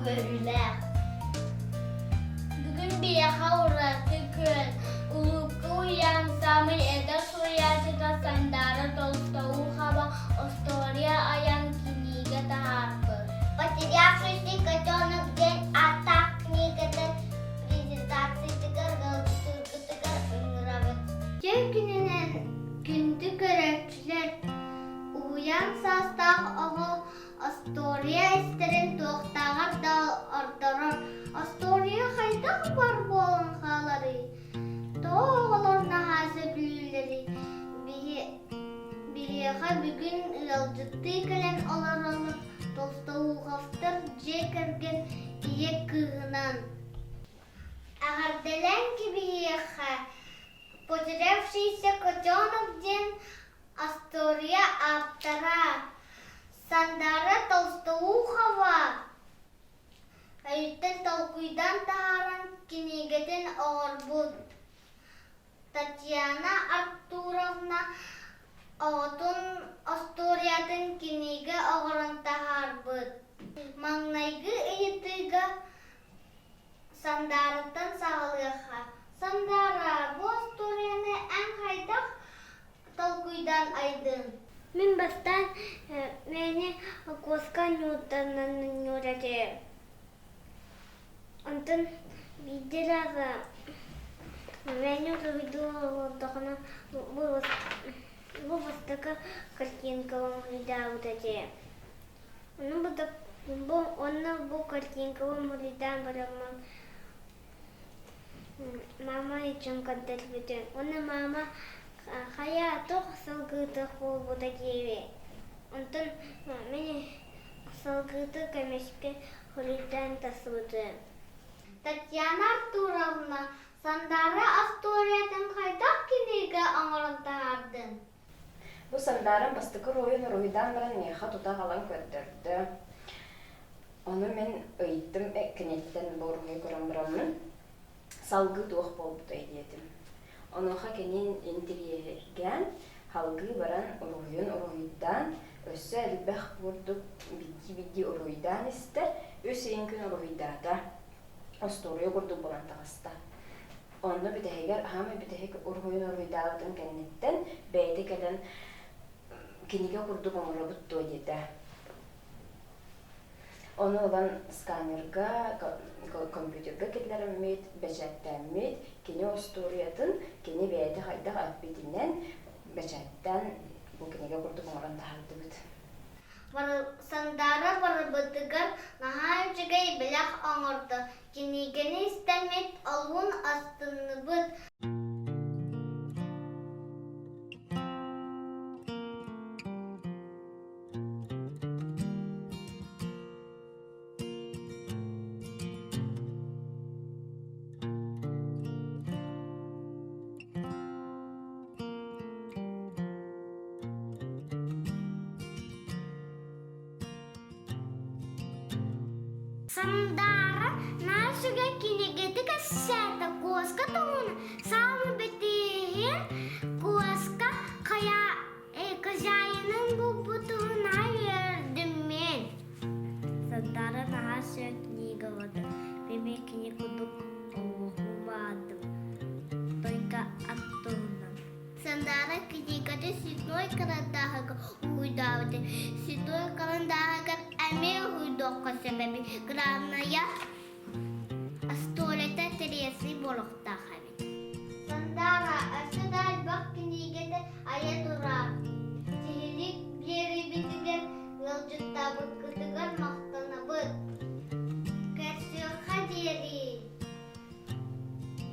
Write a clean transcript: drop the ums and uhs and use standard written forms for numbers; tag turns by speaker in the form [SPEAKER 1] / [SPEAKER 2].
[SPEAKER 1] көрүүлээх. Бүгүн биһиэхэ ураты күн. Улуукка уйаан саамай эдэр суруйааччыта Сандаара Толстоухова остуоруйа айан кинигэ таһаарбыт.
[SPEAKER 2] Потерявшийся котенок диэн ааттаах книгата презентациятыгар ыалдьытыргытыгар ыҥырабыт.
[SPEAKER 1] Дьэ күнүнэн күндү көрөөччүлэр, уһуйаан саастаах оҕо Остуоруйа истэрин туохтааҕар да ордорор. Остуоруйа хайдах бар буолан хааларый? Тоҕо оҕолор наһаа сөбүлүүллэрий? Биһиэхэ бүгүн ыалдьыттыы кэлэн олороллор Толстоуховтар дьиэ кэргэн ийэ кыыһынан. Эҕэрдэлээн кэбиһиэххэ, Потерявшийся котенок диэн Остуоруйа ааптара Сандаара Толстоухова өйүттэн толкуйдаан таһааран кинигэтин оҥорбут. Татьяна Артуровна оҕотун остуоруйатын кинигэ оҥорон таһаарбыт. Маҥнайгы ыйытыыга Сандаараттан саҕалыахха. Сандаара, бу остуоруйаны эн хайдах толкуйдаан айдыҥ?
[SPEAKER 2] Мин бастаан мээнэ куоска ньуурданан ньуурэтим. Онтон биирдэ эрэ мээнэ уруһуйдуу олордоххуна бу бастакы картинкабын уруһуйдаабыт этим. Ону бу уонна бу картинкабын уруһуйдаан бараммын Мама иччим көрдөрбүтүн уонна мама хайа туох салгыыта буолбута диэбит. Онтон мин салгыыта көмүскэ хоруйдаан тахсыбытым.
[SPEAKER 1] Татьяна Артуровна, Сандаара остуоруйатын хайдах кинигэ оҥорон таһаардыҥ?
[SPEAKER 3] Бу Сандаарам бастакы уруһуйун уруһуйдаан баран миэхэ тута аҕалан көрдөрдө. Ону мин ыйыттым киниттэн бу уруһуйу көрөн бараммын салгыы туох буолбутай диэтим. Онуоха кини интириэһиргээн, салгыы баран уруһуйун уруһуйдаан, өссө элбэх курдук биирдии-биирдии уруһуйдаан истэ, үс ыйын күн уруһуйдаата. Остуоруйа курдук буолан таҕыста. Онно бүтэһигэр аһаамай бүтэһик уруһуйун уруһуйдаабытын кэнниттэн бэйэтэ кэлэн кинигэ курдук оҥоробут дуо диэтэ. Ону ылан сканерга, компьютерга киллэрэммит, бэчээттээммит, кини остуоруйатын кини бэйэтэ хайдах эппитинэн бэчээттээн бу кинигэ курдук оҥорон таһаардыбыт.
[SPEAKER 1] Сандаара барыбытыгар наһаа үчүгэй бэлэх оҥордо. Кинигэни истэммит олуһун астынныбыт.
[SPEAKER 2] Сандаара наар сүгэ кинигэтэ кэссээтэ куоска тоҥун саамы бэтиэһин куоска хайа хозяинын булбутун үөрдүм мин. Сандаара наһаа сөп книга болды. Мен кини курдук баардым. Только аттуунан.
[SPEAKER 1] Сандаара кинигэтэ седьмой карандааһыгар уһуйдаабыт. Седьмой карандааһыгар эмиэ уһуйдуохха сөп эбит. Главное, остуолета Тересы буолуохтаах эбит. Сандаара, өссө.